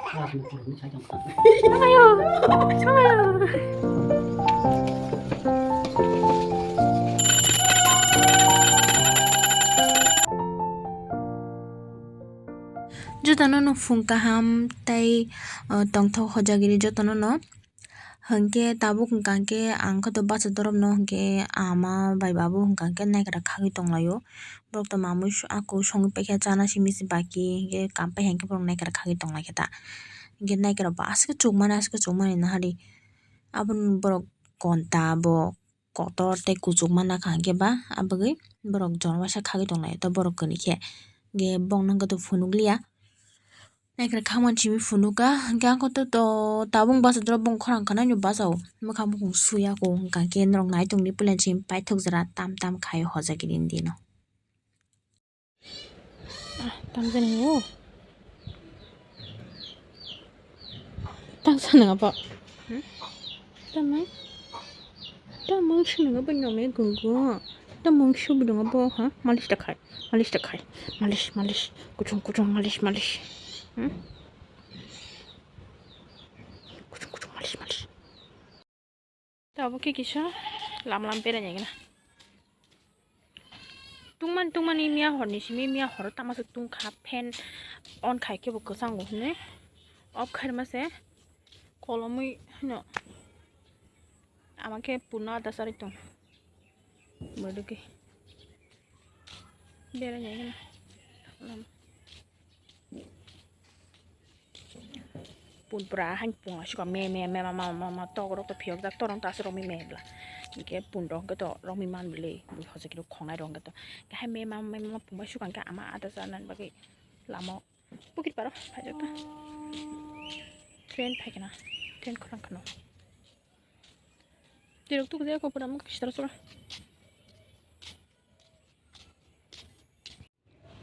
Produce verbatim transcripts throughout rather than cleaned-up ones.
Jotono no phung kaham tei, uh, tongthok hojagiri jotono no. Hwnkhe tabuk hwnkha hwnkhe ang khe to bachai dorop no hwnkhe ama bai babu hwnkha hwnkhe naikra khagwi tonglaio. Borok to mamui su-, aku songwi paikha chana simi se baki hwnkhe kam paikha hwnkhe borok naikra khagwi tonglaikha ta. Hwnkhe naikra bo aswk chukmani aswk chukmani nahadi. Aboni borok konta bo kotor tei kuchukma nakha hwnkhe ba abagwi borok jon waisa khagwi tonglaio to borok kwnwi khe. Hwnkhe bongno hwnkhe to phunukliya. Naikra khamani simi phunukha, hwnkhe ang khe to, to tabung bachai dorop bong khorang khanai no bachao. Mwkhang bukung suya ko, hwnkha khe norok nai tongdi puila chini paithak jora tam tam khai hojagiri ni dino. Ah, tamjani o. Tangsa nang abo. Hmm? Tamang. Tamang sini abo nyome gungu. Tamang subi dong abo, ha? Malis da khai. Malis da khai. Malis, malis. Kuchung, kuchung, malis, malis. Hmm? Kuchung, kuchung, malis, malis. Tabuk khe kisa lam lam berai nai gana. Tungmani tungmani miya horni simi miya horo tama se tungkha fan on khai khe bo kwchango hinwi off khaima se kolomwi hino ama khe punno ada charwi tong bodo khe berai nai gana. Pun pura hain pung asuk me me me ma ma ma ma tok rok to phiyok jak torong ta asuk rok mi me bla. Hingke pun rok hingke to rok mi man bili bui hojak kiro khongnai rok hingke to. Hingke hai me ma me ma pung bai sukang khe ama ada sa nan bagwi lama o pokit paro phai jak ta. Train phai khna train khorang khno. Tirok tuk jaya ko pura muk kistar sura.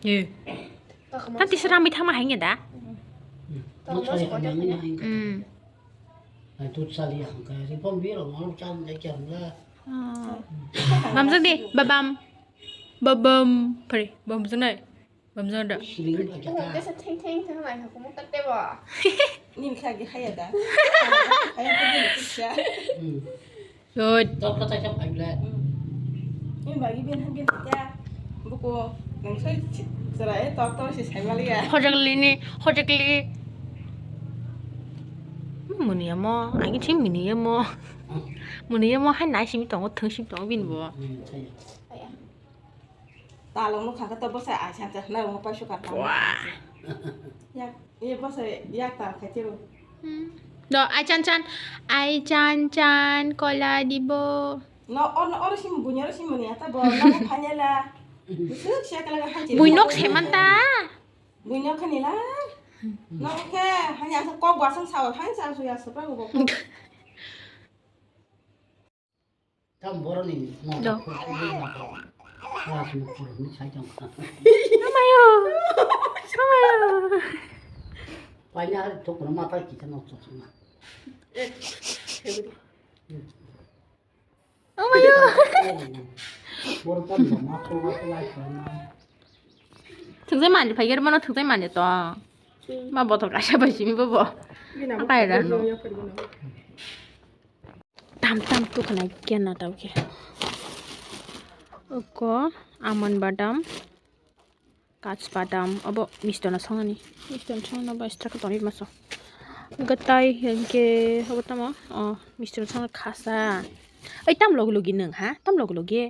Ye. Tang tisa rami thama hai nge da. Hmm. Tang mas ko da. Hmm. Ai tu sali ang ka ri pom biro mau chan dai kiam la. Bam jang de babam. Babam. Pare bam jang nai. Bam jang da. Sling ba kya ta. Desa theng theng theng lai ha ko mo ta te ba. Nin kha ge haya da. Haya ko de kya. Hmm. Good. Tok kata kya phai bla. Hmm. Ini bagi ben han gen kya. Buku yang saya cerai tok tok si saya malia. Hojakli ni, hojakli. Muni ya mo, agi chim muni ya mo. Muni ya mo hai nai simi tongo, thung simi tongo bin bo. Hmm, saya. Talong no khaka to bosai ai san chak na mo pasu ka ta. Wah. Yak, ye bosai yak ta khai tiro. Hmm. Do ai chan chan, ai chan chan kola dibo. No or no or sim bunya ro sim bunya ta bo no phanya la. Busuk sia kala ga hanchi. Bui nok seman ta. Bui nok khani la. No khe hanya sa kok basang sa hanya sa su ya sa pra bo. Tam boroni mo. Do. Khurkui ma to. Ras mo khurkui sai tong. Amayo. Amayo. Paina hari to kono mata kita no to sama. Amayo. Bor tam ma to ma to lai sama. Thungjai mani phai ger mano thungjai mani to. Ma botol kaisa bai simi bobo. Akai da. Tam tam tu khwnai kena tau khe. Oko almond badam, kach badam, obo misto no songani. Misto no songna bai stra ka tonit maso. Gatai hingke obo tamo, o misto no songna khasa. Ai tam logi logi nung ha, tam logi logi.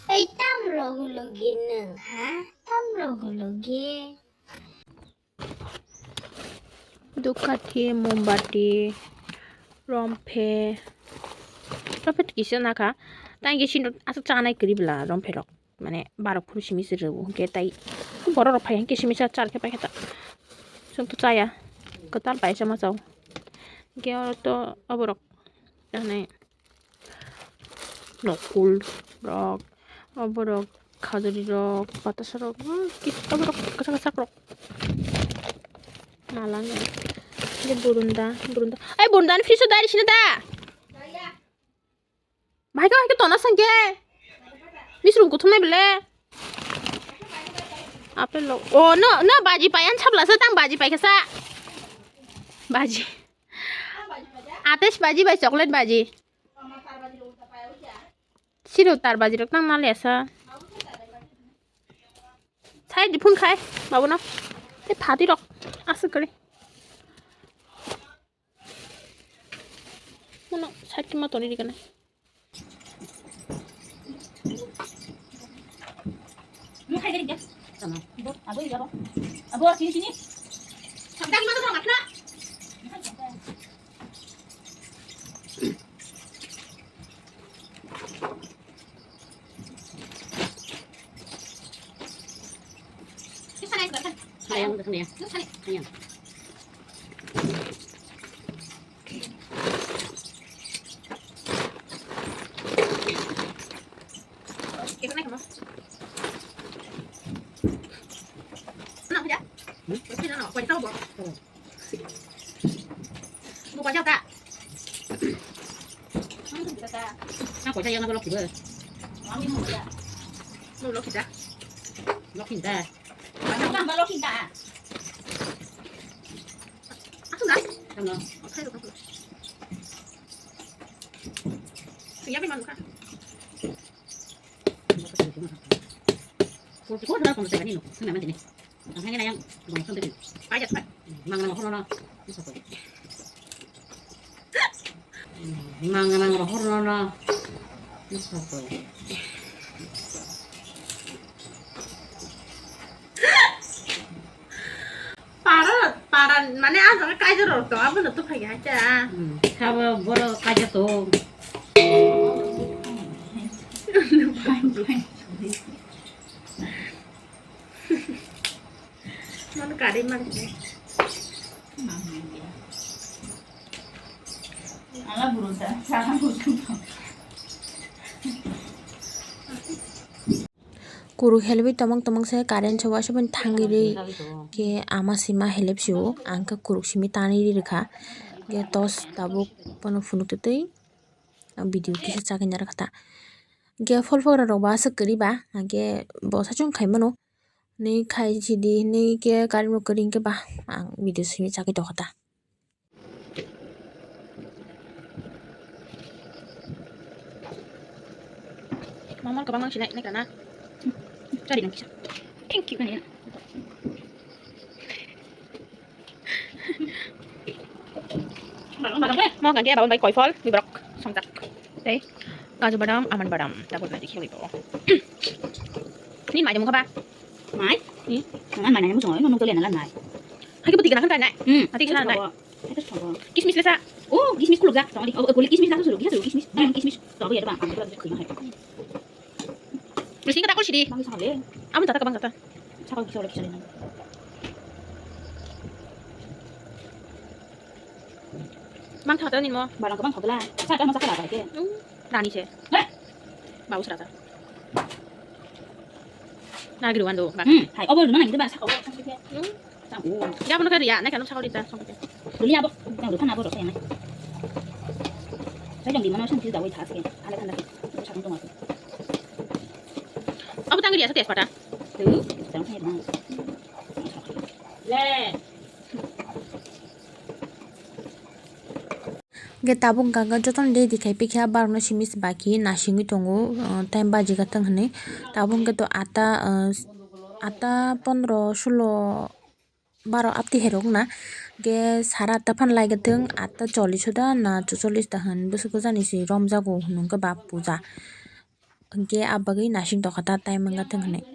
Ai tam logi logi nung ha, tam logi logi. Dukati, mombati, romphe. Romphe kisa nakha. Tang kisi aswk chanai kwrwi bwla romphe rok. Mane barok phuru simi se rw hwnkhe tai borok rok phai hwnkhe simi sa char khe paikha ta. Chwng to chaya. Kwtal pai chama chao. Hwnkhe oro to oborok. Mane. Nokul rok, oborok, khajuri rok, batasa rok, ah, kis-, oborok kwchak kwchak rok. Malangya. Ini burunda, burunda. Ai, burunda ni fridge o dari sini da. Bahai khe, bahai khe tona sangke. Misrum kuthum nai bele. Apel lo. Oh, no, no, baji payan sabla sa tang baji pai kasa. Baji. Atais baji bai chocolate baji. Siro tar baji rok tang na lesa. Sai di phun khai babu no. Te phati rok. Asuk kare. Mano side ma toni di kana. Abo, abo, sini, sini. Sabda gimana tuh, Ratna? Sayang, sayang. Sayang. Mang nang rohor no no. Para, para, mane, ah, jaga kaijor rok to, abo no to phai hacha. Hmm, sabo boro kaijor to. Mano kari mang. Ala burung ta, sana burung ta. Kuruk helwi tomong tomong se current se waisa bai thangwi rwi khe ama sima helep sio, ang khe kuruk simi tanwi rwi rwkha. Khe tos tabuk bono phunuk twtwi video kisa chagwi narwkha ta. Khe phol pokra rok bo aswk kwrwi ba, hwnkhe bo sachung khai mano. Nwi khai sidi, nwi khe current bo kwrwi hwnkhe ba, ang video simi chagwi tokha ta. Mamon kwbangma sinai, nai kana. Chari nang kisa. Thank you, nai. Mo hwnkha khe babon bai koiphol, biborok songjak. Tei kaju badam, almond badam, tabuk nai dikhe oi bo. Ni mai de mukha ba? Mai? Hmm? Nang mai nai muchung oi, nung tole nang mai. Hai ke pati kana kan nai? Hmm. Ati kana nai? Hai ke thobo. Kismis lesa. Oh, kismis kuluk ja. Tong di. Oh, kuluk kismis la suru, kismis, kismis. Hmm, kismis. Tong ya ba, ang kuluk khina hai. Mesin kata kol sidi. Bang sa le. Amo tata kabang tata. Sakal kisa le kisa le. Mang thata ni mo. Barang kabang thogla. Sa ta mo sakala ba ke. Hmm. Rani se. Heh. Babu serasa. Nagi ruan do. Hmm. Hai, obo runa nang ba sakal. Hmm. Jabo no kariya, nai kano sakori ta songkhe. Duli abo, tang rukhan abo rokha yanai. Sai jong di mano song til dawai thas ke, ane thanda ke, sakon tong aku. Abo tang riya sa tespata. Tu, tang thai bang. Le. Hwnkhe tabuk hwnkha khe jotono ready khai pikha, barokno simi se baki nasingwi tongo, ah, time baji kha tong hinwi. Tabuk hwnkhe to atta, ah, atta pondro, sulo, baro abti herok na. Hwnkhe sara atta phan lai kha tong, atta chollish da na chuchollish da hwn bwswk jani se romjago hwnwi hwnkhe ba puja. Hwnkhe ah bagwi nasing tokha ta time wngkha tong hinwi.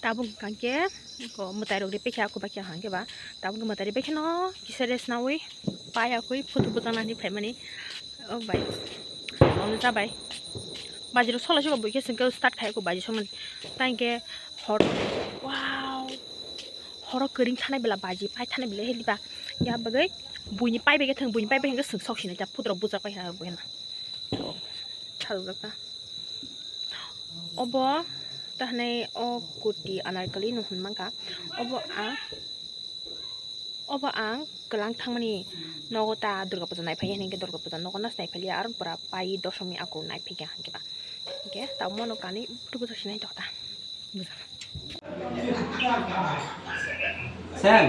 Tabuk hwnkha khe ko mwtai rok ri pekha, aku bakya hwnkha khe ba tabuk mwtai ri pekha no kisa rest nawi pai akui photo bwchang nani phaimani. O bai, ono jabai. Baji rok sola sola buikhe chwngkhe start khai aku baji songmani. Tangkhe hor, wow, horo kwring thanai bela baji pai thanai bela heliba. Ya bagwi buini pai bai khe thwng, buini pai bai hwnkhe chwng sok sinai ta photo rok bwchak pai ha buino. Salgaka. Obo tahnai o kuti anarkali no hwnmangkha. Obo ang, obo ang kwlang thangmani nogo ta Durga puja naiphai hwnkhe Durga puja nogo nas naiphailia, aro pura pai dosomi aku naiphaikha hwnkhe ba. Hwnkhe tamo no kanwi bwtwi bwtwi sinai tokta. Sam.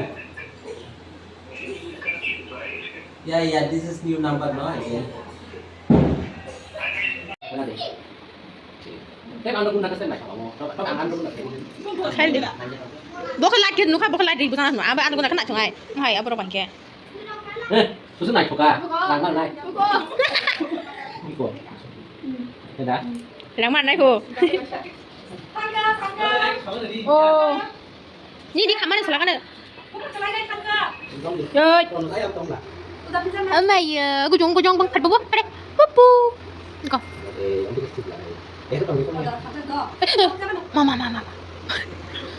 Yeah, yeah, this is new number, no? Again. Bo khe light khe nukha, bo khe light ri bwsana hwnma. Abo ano guna khna thungai. Hai, abo rok bangkhe. Eh, susu nai thoka. Nang nang nai. Iko. Heda. Rang man nai ko. Oh. Ni di khamani salakano. Yoi. Amai, eh, gujung gujung bang phat bubu. Pare. Pupu. Ko. Mama, mama, mama.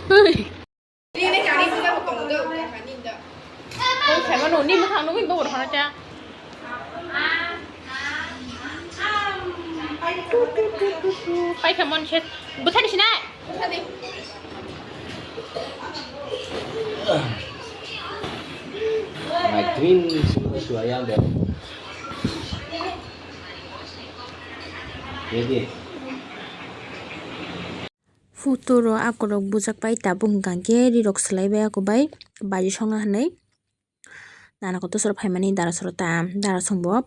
Oi. Ni ne kani sila ko tong do, kani do. Oi, sama no, ni mukhang no, bo hana cha. Pai khamon se, buthani sinai. My twin super suayang deh. Ready. Photo rok akorok bujak pai tabuk hwnkha khe rirok swlai bai ako bai baji songna hinwi nana kotor sora phaimani dara sora ta dara song bo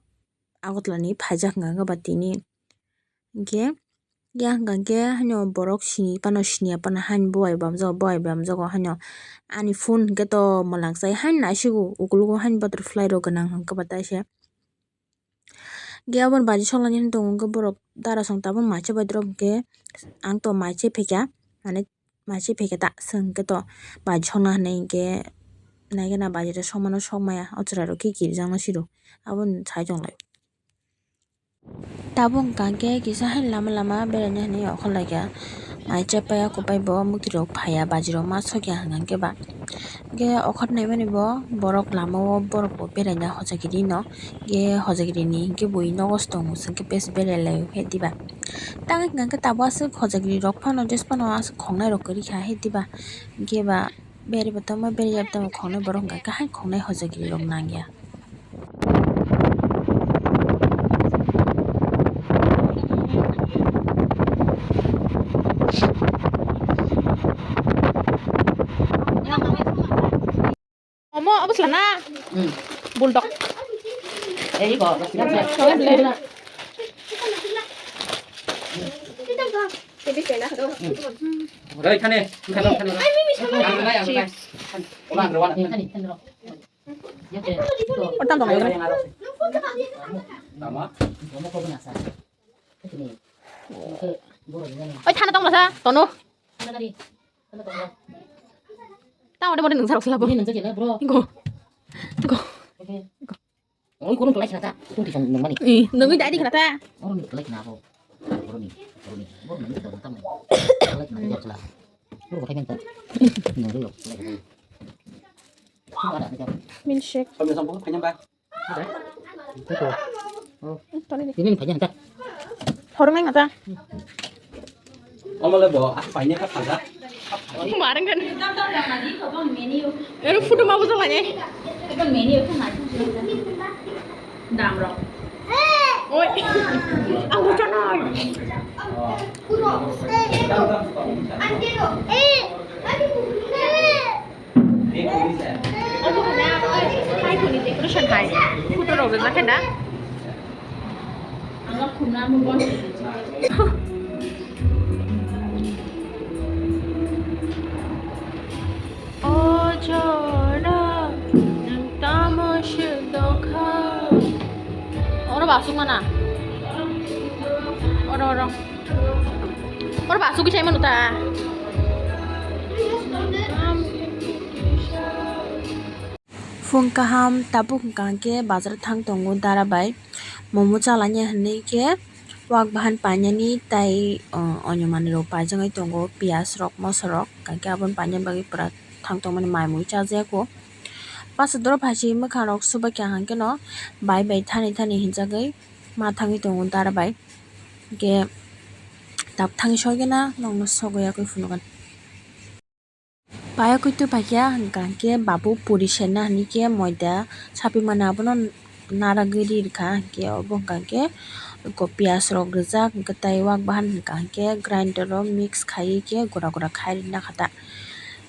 Agartala ni phaijak hwnkha khe ba tini. Hinkhe yang hwnkha khe haino borok sini phano siniya phano haino bo bai bamjago bo bai bamjago haino ani phone hinkhe to mwlang chai haino naisigo ukulugo haino butterfly rok gwnang hwnkhe ba taise. Ge aboni baji songlaini hinwi tongo hwnkhe borok dara song tabuk mai se bai dorok hwnkhe ang to mai se phaikha, mane mai se phaikha ta, chwng hwnkhe to baji songna hinwi hwnkhe naikhe na baji rok songmano songmaya o chwrairok khe kirijakno siro aboni sai tonglaio. Tabuk hwnkha khe kisa haino lama lama beraina hinwi okhorlaikha. Mai chepaya kwbai bo mwtwirok phaiya, bajirok ma sokya hwnkha khe ba. Hwnkhe okhor naimani bo borok lama o borok bo beraina hojagiri no. Hwnkhe hojagiri ni hwnkhe bui nogo se tongo, chwng khe bes berai lai o he diba. Tang hwnkha khe tabuk aswk hojagiri rok phano jesa phano aswk khongnai rok kwrwi kha he diba. Hwnkhe ba beraibo tongma beraiya tongma khongnai borok hwnkha khe hai khongnai hojagiri rok nangya. Omo, obo sila na? Hmm. Bulldog. Ei, bo, bo, sila, sila. Sila, sila. Rai, khane, khane, khane. Ang nai, ang nai. Ola, ang rawan. Khane, khane, khane. Otam tong ayo. Oi, thana tong masa, tono. Tang ode mode nungsa rok sila bo. Go. Go. Oi, kono tolai khna ta. Kono tison nang mani. Ih, nungwi dai di khna ta. Oro ni tolai khna bo. Oro ni, oro ni. Oro ni tolai khna ta. Tolai khna ta. Oro ko thai ta. Nungwi lo. Min shake. Toni ni. Ini ni paja hantar. Horong nai ngata. Omo le bo, ah, paine ka paja. Marang kan. Ero photo ma bujang lani. Dam rok. Oi. Ang bujang nai. Obo hwnwi aro hai hwnwi decoration hai photo rok rijak khe da. O jora nwng tamo se dokha. Oro ba aswk mana. Oro, oro. Oro ba aswk kisa manu ta. Phung kaham tabuk hwnkha hwnkhe bazar thang tongo dara bai momo chalaina hinwi khe wak bahan painani tai, o, onyo manwi rok paijagwi tongo, piyaj rok, moso rok, hwnkha khe aboni paina bagwi pura thang tongmani mai mui chajakgo. Basa doro phaiswi mwkhang rok subakya hwnkhe no bai bai thani thani hinjagwi ma thangwi tongo dara bai. Hwnkhe tabuk thangwi sogwi na nokno sogwi yakwi phunukgwi. Payakwi twi paikha hwnkha hwnkhe babu puri serna hinwi khe moida sapimani abono naragwi ri rwkha, hwnkhe obo hwnkha hwnkhe piyaj rok rijak, hwnkhe tei wak bahan hwnkha hwnkhe grinder o mix khaiwi khe gura gura khai rwna kha ta.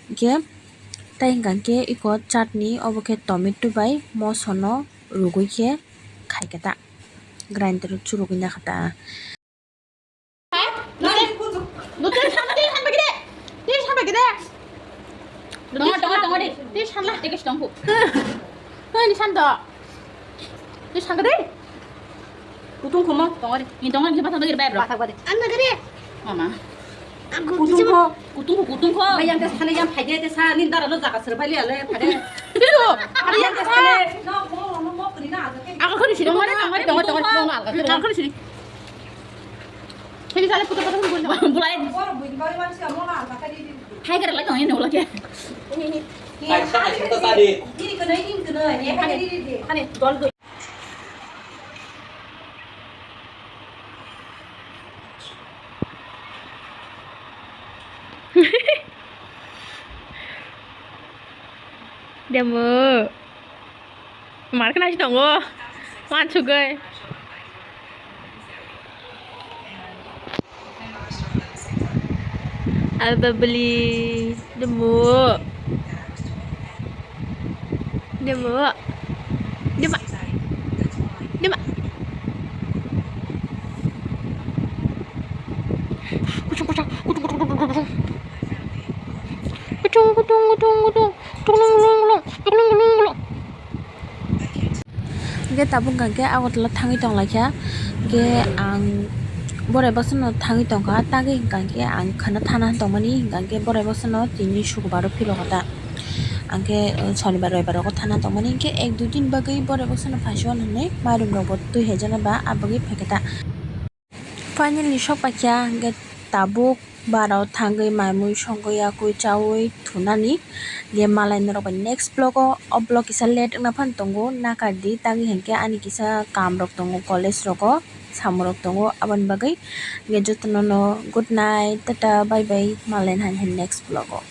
Hwnkhe tei hwnkha hwnkhe eko chutney obo khe tomato bai moso no rwgwi khe khai kha ta, grinder o churugwi na kha ta. Tongo, tongo, tongo de. Tei sanla. Tei sanla. Hei, ni san to. Tei sanla de. Kutung kumo, tongo de. Ni tongo ni patha bagir bai bro. Patha bagir. Anna gede. Mama. Kutung ko, kutung ko, kutung ko. Bayang ke sale yang phai de, te sa ni dara no jaga ser phai le ale phai de. Bisu. Bayang ke sale. Ako khori sini. Tongo de, tongo de, tongo de, tongo de. Ako khori sini. Sini sale putar putar sini. Bulai. Hai gara lagi ini ulah ke. Kaisa kaisa ta tadi. Ini kena ini kena ya kan ini. Ani dol dol. Demo. Mar khna si tongo. Wansugwi. Ababli. Demo. Demo. Dema. Dema. Kutung, kutung, kutung, kutung, kutung, kutung. Kutung, kutung, kutung, kutung. Tuklung, lung, lung. Tuklung, lung, lung. Hingke tabuk hingke Agartala thangwi tonglaikha. Hingke ang borai bwsano thangwi tongkha, tangwi hingka hingke ang khwna thana tongmani, hingka hingke borai bwsano tini sukubaro philokha ta. Hingke, uh, sonibar roibar rogo thana tongmani, hingke ek dui din bagwi borai bwsano phaiso hinwi mairum rokbo twi haijaknai ba, abagwi phaikha ta. Finally sokpaikha, hingke tabuk barao thangwi maimui songwi yakui chaui thunani. Hingke malai norok bai next vlog o, o vlog kisa late wngna phano tongo, nakardi, tangwi hingke ani kisa kam rok tongo college rogo, samung rok tongo, aboni bagwi hingke jotono no good night, tata, bye bye, malai nai next vlog o.